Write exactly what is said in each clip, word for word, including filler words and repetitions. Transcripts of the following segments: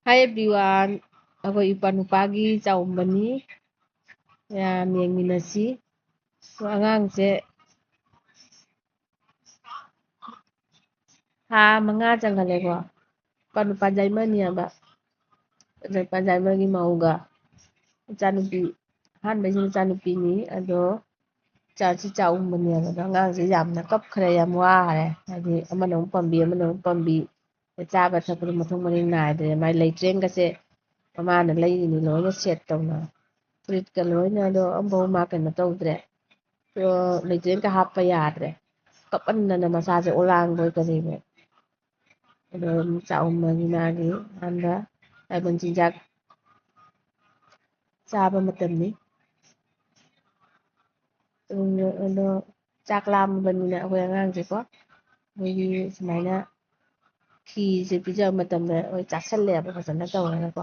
Hi everyone, ꯑꯩꯈꯣꯏ ꯏꯄꯥ ꯅꯨꯄꯥꯒꯤ ꯆꯥꯎꯝꯕꯅꯤ꯫ ꯃꯌꯥꯝ ꯌꯦꯡꯃꯤꯟꯅꯁꯤ꯫ ꯑꯉꯥꯡꯁꯦ ꯊꯥ ꯃꯉꯥ ꯆꯪꯈꯠꯂꯦꯀꯣ꯫ ꯏꯄꯥ ꯅꯨꯄꯥ ꯌꯥꯏꯃꯅꯤ ꯍꯥꯏꯕ꯫ ꯑꯗ ꯏꯄꯥ ꯌꯥꯏꯃꯒꯤ ꯃꯧꯒ ꯏꯆꯥꯅꯨꯄꯤ, ꯑꯍꯥꯟꯕꯩꯁꯤꯅ ꯏꯆꯥꯅꯨꯄꯤꯅꯤ꯫ ꯑꯗꯣ ꯏꯆꯥꯁꯤ ꯆꯥꯛ ꯎꯝꯕꯅꯦꯕ꯫ ꯑꯗꯣ ꯑꯉꯥꯡꯁꯦ ꯌꯥꯝꯅ ꯀꯞꯈ꯭ꯔꯦ, ꯌꯥꯝ ꯋꯥꯈꯔꯦ꯫ ꯍꯥꯏꯗꯤ ꯑꯃꯅ ꯑꯃꯨꯛ ꯄꯝꯕꯤ, ꯑꯃꯅ ꯑꯃꯨꯛ ꯄꯝꯕꯤ꯫ ꯆꯥꯕ ꯊꯛꯄꯗ ꯃꯊꯣꯡ ꯃꯔꯤꯡ ꯅꯥꯏꯗ꯭ꯔꯦ꯫ ꯃꯥꯏ ꯂꯩꯇ꯭ꯔꯦꯡꯒꯁꯦ ꯃꯃꯥꯅ ꯂꯩꯔꯤꯅꯤ, ꯂꯣꯏꯅ ꯁꯦꯠ ꯇꯧꯅ꯫ ꯐꯨꯔꯤꯠꯀ ꯂꯣꯏꯅ꯫ ꯑꯗꯣ ꯑꯃꯐꯥꯎ ꯃꯥ ꯀꯩꯅꯣ ꯇꯧꯗ꯭ꯔꯦ꯫ ꯑꯗꯣ ꯂꯩꯇ꯭ꯔꯦꯡꯒ ꯍꯥꯞꯄ ꯌꯥꯗ꯭ꯔꯦ꯫ ꯀꯞꯃꯟꯗꯅ ꯃꯁꯥꯁꯦ ꯑꯣꯂꯥꯡꯕꯣꯏ ꯀꯔꯤꯕꯣꯏ꯫ ꯑꯗꯣ ꯆꯥꯛ ꯎꯝꯕꯒꯤ ꯃꯥꯒꯤ ꯑꯍꯥꯟꯕ ꯇꯥꯏꯕꯪ ꯆꯤꯟꯖꯥꯛ ꯆꯥꯕ ꯃꯇꯝꯅꯤ꯫ ꯎꯝ, ꯑꯗꯣ ꯆꯥꯛ ꯂꯥꯝꯃꯕꯅꯤꯅ ꯑꯩꯈꯣꯏ ꯑꯉꯥꯡꯁꯦꯀꯣ, ꯃꯣꯏꯒꯤ ꯁꯨꯃꯥꯏꯅ ꯈꯤꯁꯦ ꯄꯤꯖꯕ ꯃꯇꯝꯗ ꯂꯣꯏ ꯆꯥꯁꯜꯂꯦꯕ ꯐꯖꯅ ꯇꯧꯔꯒꯀꯣ꯫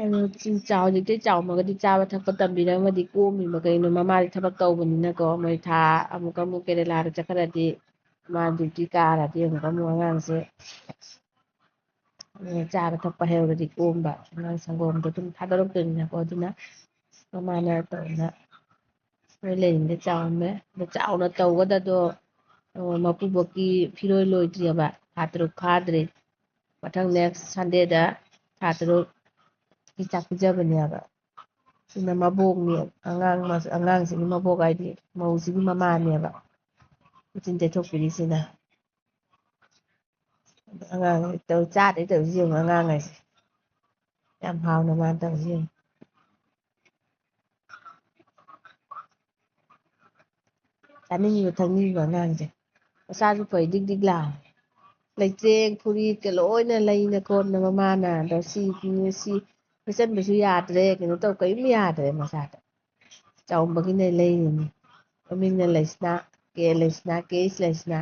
ꯑꯗꯣ ꯆꯤꯡ ꯆꯥꯎ-, ꯍꯧꯖꯤꯛꯇꯤ ꯆꯥꯎꯃꯒꯗꯤ ꯆꯥꯕ ꯊꯛꯄ ꯇꯝꯕꯤꯔꯝꯃꯗꯤ ꯀꯣꯝꯃꯤꯕ꯫ ꯀꯩꯅꯣ, ꯃꯃꯥꯗꯤ ꯊꯕꯛ ꯇꯧꯕꯅꯤꯅꯀꯣ, ꯃꯣꯏ ꯊꯥ ꯑꯃꯨꯛ ꯑꯃꯨꯛ ꯀꯦꯔꯦꯂꯥꯗ ꯆꯠꯈ꯭ꯔꯗꯤ, ꯃꯥ ꯗ꯭ꯌꯨꯇꯤ ꯀꯥꯔꯗꯤ ꯑꯃꯨꯛ ꯑꯃꯨꯛ ꯑꯉꯥꯡꯁꯦ, ꯑ, ꯆꯥꯕ ꯊꯛꯄ ꯍꯩꯍꯧꯔꯗꯤ ꯀꯣꯝꯕ꯫ ꯑꯉꯥꯡ ꯁꯪꯒꯣꯝꯗꯣ ꯑꯗꯨꯝ ꯊꯥꯗꯣꯔꯛꯇꯣꯏꯅꯤꯅꯀꯣ, ꯑꯗꯨꯅ ꯃꯃꯥꯅ ꯇꯧꯅ ꯃꯣꯏ ꯂꯩꯔꯤꯉꯩꯗ ꯆꯥꯎꯔꯝꯃꯦ꯫ ꯑꯗꯣ ꯆꯥꯎꯅ ꯇꯧꯒꯗꯗꯣ, ꯑ, ꯃꯀꯨꯕꯣꯛꯀꯤ ꯐꯤꯔꯣꯏ ꯂꯣꯏꯗ꯭ꯔꯤꯑꯕ, ꯊꯥ ꯇꯔꯨꯛ ꯐꯥꯗ꯭ꯔꯤ꯫ ꯃꯊꯪ next Sundayꯗ ꯊꯥ ꯇꯔꯨꯛꯀꯤ ꯆꯥꯛ ꯄꯤꯖꯕꯅꯦꯕ꯫ ꯁꯤꯅ ꯃꯕꯣꯛꯅꯦ, ꯑꯉꯥꯡ ꯃ-, ꯑꯉꯥꯡꯁꯤꯒꯤ ꯃꯕꯣꯛ ꯍꯥꯏꯗꯤ ꯃꯧꯁꯤꯒꯤ ꯃꯃꯥꯅꯦꯕ꯫ ꯎꯆꯤꯟ ꯇꯩꯊꯣꯛꯄꯤꯔꯤꯁꯤꯅ꯫ ꯑꯉꯥꯡ ꯇꯧ-, ꯆꯥꯗꯣꯏ ꯇꯧꯔꯤꯁꯤ ꯌꯦꯡꯉꯨ, ꯑꯉꯥꯡ ꯍꯥꯏꯁꯦ꯫ ꯌꯥꯝ ꯍꯥꯎꯅ ꯃꯥꯅ ꯇꯧꯔꯤꯁꯤ ꯌꯦꯡꯉꯨ꯫ ꯆꯥꯅꯤꯡꯉꯤꯕ ꯊꯛꯅꯤꯡꯉꯤꯕ ꯑꯉꯥꯡꯁꯦ꯫ ꯃꯁꯥꯁꯨ ꯐꯩ ꯗꯤꯛ ꯗꯤꯛ ꯂꯥꯎ꯫ ꯂꯩꯇ꯭ꯔꯦꯡ ꯐꯨꯔꯤꯠꯀ ꯂꯣꯏꯅ ꯂꯩꯅ ꯀꯣꯟꯅ ꯃꯃꯥꯅ꯫ ꯑꯗꯣ ꯁꯤ, ꯁꯤ ꯐꯦꯠꯆꯟꯕꯁꯨ ꯌꯥꯗ꯭ꯔꯦ, ꯀꯩꯅꯣ ꯇꯧ, ꯀꯔꯤꯝ ꯌꯥꯗ꯭ꯔꯦ ꯃꯁꯥꯗ꯫ ꯆꯥꯎꯝꯕꯒꯤꯅꯦ ꯂꯩꯔꯤꯅꯤ꯫ ꯃꯃꯤꯡꯅ ꯂꯩꯁꯅꯥ, ꯀꯦ ꯂꯩꯁꯅꯥ, ꯀꯦ ꯑꯦꯁ ꯂꯩꯁꯅꯥ꯫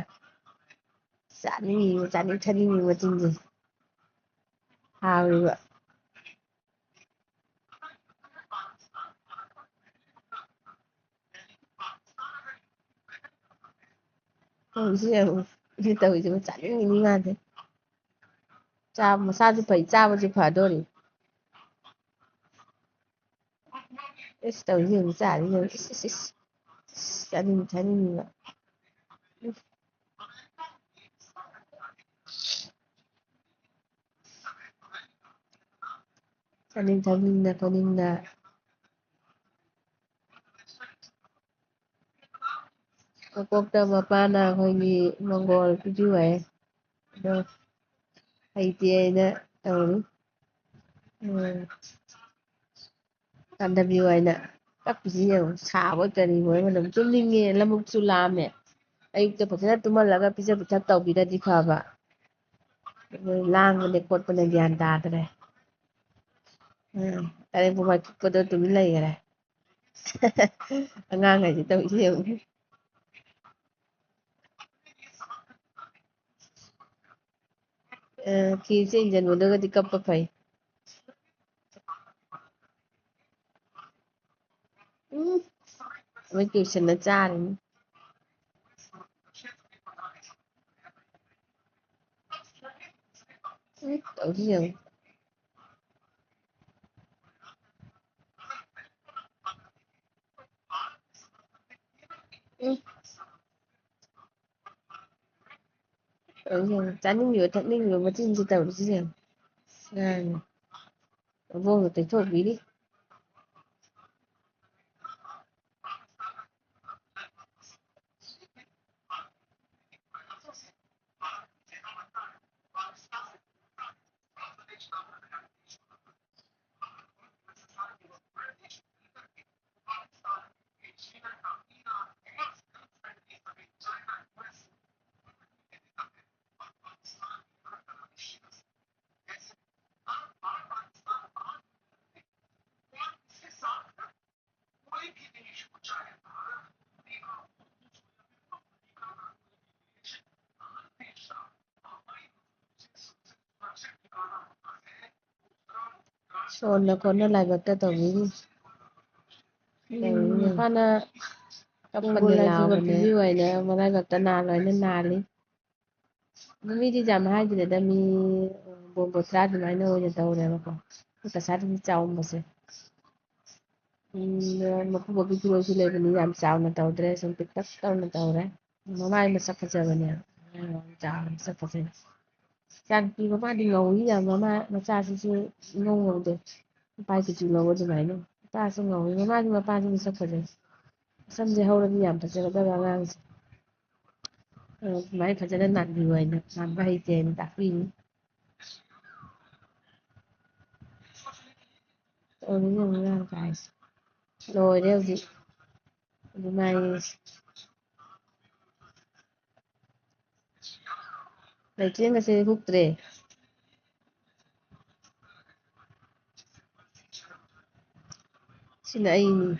ꯆꯥꯅꯤꯡꯉꯤꯕ, ꯆꯥꯅꯤꯡ ꯊꯛꯅꯤꯡꯉꯤꯕ ꯃꯆꯤꯟꯁꯦ꯫ ꯍꯥꯎꯔꯤꯕ꯫ ꯇꯧꯔꯤꯁꯤ ꯌꯦꯡꯉꯨ꯫ ꯁꯤ ꯇꯧꯔꯤꯁꯤꯕꯨ ꯆꯥꯅꯤꯡꯉꯤꯅꯤ ꯃꯥꯗꯤ꯫ ꯆꯥꯕ ꯃꯁꯥꯁꯨ ꯐꯩ, ꯆꯥꯕꯁꯨ ꯐꯗꯣꯔꯤ꯫ ꯏꯁ, ꯇꯧꯔꯤꯁꯦ ꯌꯦꯡꯉꯨ, ꯆꯥꯔꯤ ꯌꯦꯡꯉꯨ꯫ ꯏꯁ, ꯏꯁ, ꯏꯁ꯫ ꯏꯁ, ꯆꯥꯅꯤꯡ ꯊꯛꯅꯤꯡꯕ꯫ ꯆꯥꯅꯤꯡ ꯊꯛꯅꯤꯡꯅ ꯈꯣꯠꯅꯤꯡꯅ꯫ ꯃꯀꯣꯛꯇ ꯃꯄꯥꯅ ꯑꯩꯈꯣꯏꯒꯤ ꯃꯪꯒꯣꯜ ꯄꯤꯕꯤꯌꯨ ꯍꯥꯏ꯫ ꯑꯗꯣ ꯍꯩꯇꯦ ꯑꯩꯅ ꯇꯧꯔꯤ꯫ ꯎꯝ꯫ ꯀꯥꯟꯗꯕꯤꯌꯨ ꯍꯥꯏꯅ ꯀꯞꯄꯤꯁꯤ ꯌꯦꯡꯉꯨ꯫ ꯁꯥꯕꯣꯏ ꯀꯔꯤꯕꯣꯏ ꯃꯅꯝ ꯇꯨꯝꯅꯤꯡꯉꯦ, ꯂꯧꯕꯨꯛꯁꯨ ꯂꯥꯝꯃꯦ꯫ ꯑꯌꯨꯛꯇ ꯐꯖꯅ ꯇꯨꯝꯍꯜꯂꯒ ꯄꯤꯖ ꯄꯤꯊꯛ ꯇꯧꯕꯤꯔꯗꯤ ꯐꯕ꯫ ꯃꯣꯏ ꯂꯥꯡꯕꯅꯦ ꯈꯣꯠꯄꯅꯦ ꯒ꯭ꯌꯥꯟ ꯇꯥꯗ꯭ꯔꯦ꯫ ꯎꯝ, ꯇꯔꯦꯠ ꯄꯨꯡ ꯐꯥꯗꯣꯛ ꯆꯨꯞꯄꯗꯣ ꯇꯨꯃꯤꯟ ꯂꯩꯈꯔꯦ꯫ ꯑꯉꯥꯡ ꯍꯥꯏꯁꯦ ꯇꯧꯔꯤꯁꯦ ꯌꯦꯡꯉꯨ꯫ ꯑ, ꯈꯤꯔꯁꯦ ꯏꯟꯖꯟꯕꯗꯨꯒꯗꯤ ꯀꯞꯄ ꯐꯩ꯫ ꯎꯝ, ꯃꯣꯏ ꯇꯨꯏꯁꯟꯅ ꯆꯥꯔꯤꯅꯤ꯫ ꯎꯝ, ꯇꯧꯔꯤꯁꯦ ꯌꯦꯡꯉꯨ꯫ ꯎꯝ꯫ ꯇꯧꯔꯤꯁꯦ ꯌꯦꯡꯉꯨ꯫ ꯆꯥꯅꯤꯡꯉꯤꯕ ꯊꯛꯅꯤꯡꯉꯤꯕ ꯃꯆꯤꯟꯁꯦ ꯇꯧꯔꯤꯁꯦ ꯌꯦꯡꯉꯨ꯫ ꯉꯥꯡꯉꯤ꯫ ꯃꯕꯣꯛꯅ ꯇꯩꯊꯣꯛꯄꯤꯔꯤ꯫ ꯁꯣꯟꯅ ꯈꯣꯠꯅ ꯂꯥꯏꯕꯛꯇ ꯇꯧꯕꯤꯔꯤ꯫ ꯎꯝ, ꯃꯄꯥꯅ ꯀꯞꯄꯅꯦ ꯂꯥꯎꯕꯅꯦ꯫ ꯄꯤꯕꯤꯌꯨ ꯍꯥꯏꯅ ꯃꯔꯥꯏꯕꯛꯇ ꯅꯥꯜꯂꯣ ꯍꯥꯏꯅ ꯅꯥꯜꯂꯤ꯫ ꯑꯗꯨ ꯃꯤꯗꯤ ꯌꯥꯝ ꯍꯥꯏꯗ꯭ꯔꯦꯗ, ꯃꯤ, ꯎꯝ, ꯕꯣꯝꯕꯣ ꯇꯔꯥ ꯑꯗꯨꯃꯥꯏꯅ ꯑꯣꯏꯅ ꯇꯧꯔꯦꯕꯀꯣ꯫ ꯄꯩꯁꯥꯗꯨꯗꯤ ꯆꯥꯎꯕꯁꯦ꯫ ꯎꯝ, ꯃꯀꯨ ꯕꯣꯕꯤ ꯐꯤꯔꯣꯜꯁꯨ ꯂꯩꯕꯅꯤ, ꯌꯥꯝ ꯆꯥꯎꯅ ꯇꯧꯗ꯭ꯔꯦ, ꯁꯨꯝ ꯄꯤꯛꯇꯛ ꯇꯧꯅ ꯇꯧꯔꯦ꯫ ꯃꯃꯥꯏ ꯃꯁꯛ ꯐꯖꯕꯅꯦ꯫ ꯃꯃꯥꯏ ꯃꯁꯛ ꯐꯖꯩ꯫ ꯏꯆꯥꯅꯨꯄꯤ ꯃꯃꯥꯗꯤ ꯉꯧꯏ ꯌꯥꯝ, ꯃꯃꯥ ꯃꯆꯥꯁꯤꯁꯨ ꯏꯉꯧ ꯉꯧꯗꯦ꯫ ꯅꯨꯄꯥ ꯀꯨꯆꯨ ꯉꯧꯕ ꯑꯗꯨꯃꯥꯏꯅ꯫ ꯃꯆꯥꯁꯨ ꯉꯧꯏ, ꯃꯃꯥꯗꯤ ꯃꯄꯥꯁꯨ ꯃꯁꯛ ꯐꯖꯩ꯫ ꯃꯁꯝꯁꯦ ꯍꯧꯔꯗꯤ ꯌꯥꯝ ꯐꯖꯒꯗꯕ ꯑꯉꯥꯡꯁꯦ꯫ ꯑ, ꯑꯗꯨꯃꯥꯏꯅ ꯐꯖꯅ ꯅꯥꯟꯕꯤꯌꯨ ꯍꯥꯏꯅ, ꯅꯥꯟꯕ ꯍꯩꯇꯦ ꯍꯥꯏꯅ ꯇꯥꯛꯄꯤꯅꯤ꯫ ꯇꯧꯔꯤꯅꯦ ꯑꯉꯥꯡ ꯀꯥꯏꯁꯦ꯫ ꯂꯣꯏꯔꯦ ꯍꯧꯖꯤꯛ꯫ ꯑꯗꯨꯃꯥꯏꯅ ꯂꯩꯇ꯭ꯔꯦ, ꯉꯁꯤ ꯍꯨꯛꯇ꯭ꯔꯦ꯫ ꯁꯤꯅ ꯑꯩꯅꯤ꯫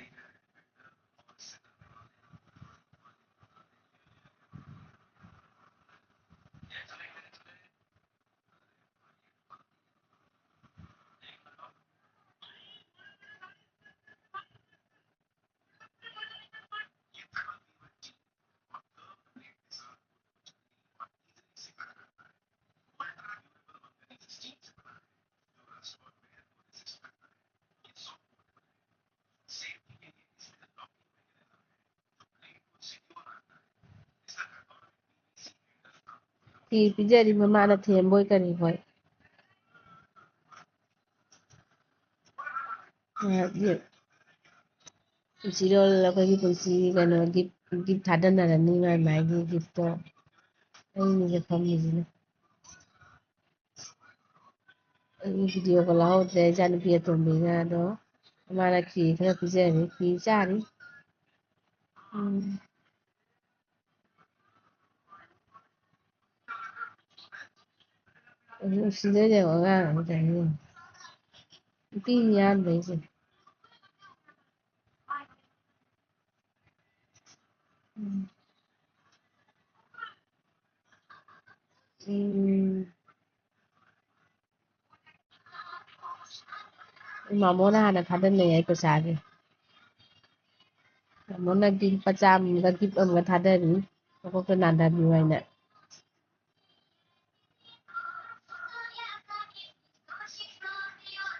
ꯐꯤ ꯄꯤꯖꯔꯤ ꯃꯃꯥꯅ ꯊꯦꯝꯕꯣꯏ ꯀꯔꯤꯕꯣꯏ꯫ ꯉꯥꯏꯍꯥꯛ ꯌꯦ-, ꯄꯨꯟꯁꯤꯔꯣꯜ ꯑꯩꯈꯣꯏꯒꯤ ꯄꯨꯟꯁꯤ ꯀꯩꯅꯣ ꯒꯤꯐ, ꯒꯤꯐ ꯊꯥꯗꯅꯔꯅꯤ ꯃꯥꯏ ꯃꯥꯏꯒꯤ ꯒꯤꯐꯇꯣ꯫ ꯑꯩꯅꯤꯁꯦ ꯐꯝꯃꯤꯁꯤꯅ꯫ ꯑꯩ ꯚꯤꯗꯤꯑꯣꯒ ꯂꯧꯍꯧꯗ꯭ꯔꯦ ꯏꯆꯥꯅꯨꯄꯤ ꯑꯇꯣꯝꯕꯤꯅ, ꯑꯗꯣ ꯃꯥꯅ ꯈꯤꯔ ꯈꯔ ꯄꯤꯖꯔꯤ, ꯈꯤꯔ ꯆꯥꯔꯤ꯫ ꯎꯝ꯫ ꯅꯨꯡꯁꯤꯗꯣꯏꯅꯦ ꯑꯉꯥꯡ ꯑꯃ ꯇꯧꯔꯤꯅꯦ꯫ ꯅꯨꯄꯤ ꯌꯥꯝꯕꯩꯁꯦ꯫ ꯎꯝ꯫ ꯎꯝ꯫ ꯃꯥꯃꯣꯅ ꯍꯥꯟꯅ ꯊꯥꯗꯅꯩ ꯍꯥꯏ ꯄꯩꯁꯥꯁꯦ꯫ ꯃꯥꯃꯣꯅ ꯒꯤ-, ꯂꯨꯄꯥ ꯆꯥꯝꯃꯒ ꯒꯤꯐ ꯑꯃꯒ ꯊꯥꯗꯔꯤ꯫ ꯃꯀꯣꯛꯇ ꯅꯥꯟꯊꯕꯤꯌꯨ ꯍꯥꯏꯅ꯫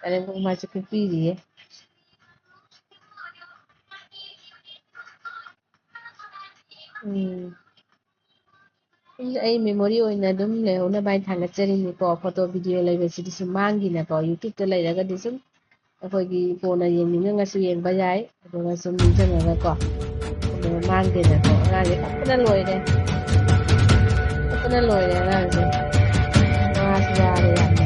ꯑꯗꯩ ꯃꯥꯁꯨ ꯄꯤꯕꯤꯔꯤꯌꯦ꯫ ꯎꯝ꯫ ꯁꯨꯝ ꯑꯩ memory ꯑꯣꯏꯅ ꯑꯗꯨꯝ ꯂꯩꯍꯧꯅꯕ ꯍꯥꯏꯅ ꯊꯥꯡꯒꯠꯆꯔꯤꯅꯤꯀꯣ꯫ Photo video ꯂꯩꯕꯁꯤꯗꯤ ꯁꯨꯝ ꯃꯥꯡꯈꯤꯅꯀꯣ꯫ YouTube-ꯇ ꯂꯩꯔꯒꯗꯤ ꯁꯨꯝ ꯑꯩꯈꯣꯏꯒꯤ ꯀꯣꯟꯅ ꯌꯦꯡꯅꯤꯡꯉꯁꯨ ꯌꯦꯡꯕ ꯌꯥꯏ꯫ ꯑꯗꯨꯒ ꯁꯨꯝ ꯅꯤꯡꯁꯤꯡꯉꯒꯀꯣ꯫ ꯑꯗꯨꯒ ꯃꯥꯡꯗꯦꯅꯀꯣ꯫ ꯑꯉꯥꯡꯁꯦ ꯀꯞꯄꯅ ꯂꯣꯏꯔꯦ꯫ ꯀꯞꯄꯅ ꯂꯣꯏꯔꯦ ꯑꯉꯥꯡꯁꯦ꯫ ꯃꯥꯁꯨ ꯋꯥꯔꯦ ꯌꯥꯝꯅ꯫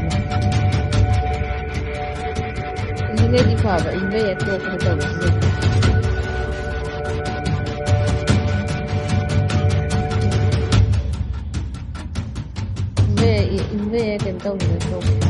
ꯏꯕꯗꯤ ꯐꯕ, ꯏꯕ ꯍꯦꯛ ꯇꯣꯛꯄꯗ ꯇꯧꯕꯁꯤꯗ꯫ ꯏꯕ ꯍꯦꯛ, ꯏꯕ ꯍꯦꯛ ꯀꯩꯅꯣ ꯇꯧꯕꯗ ꯇꯣꯛꯄ꯫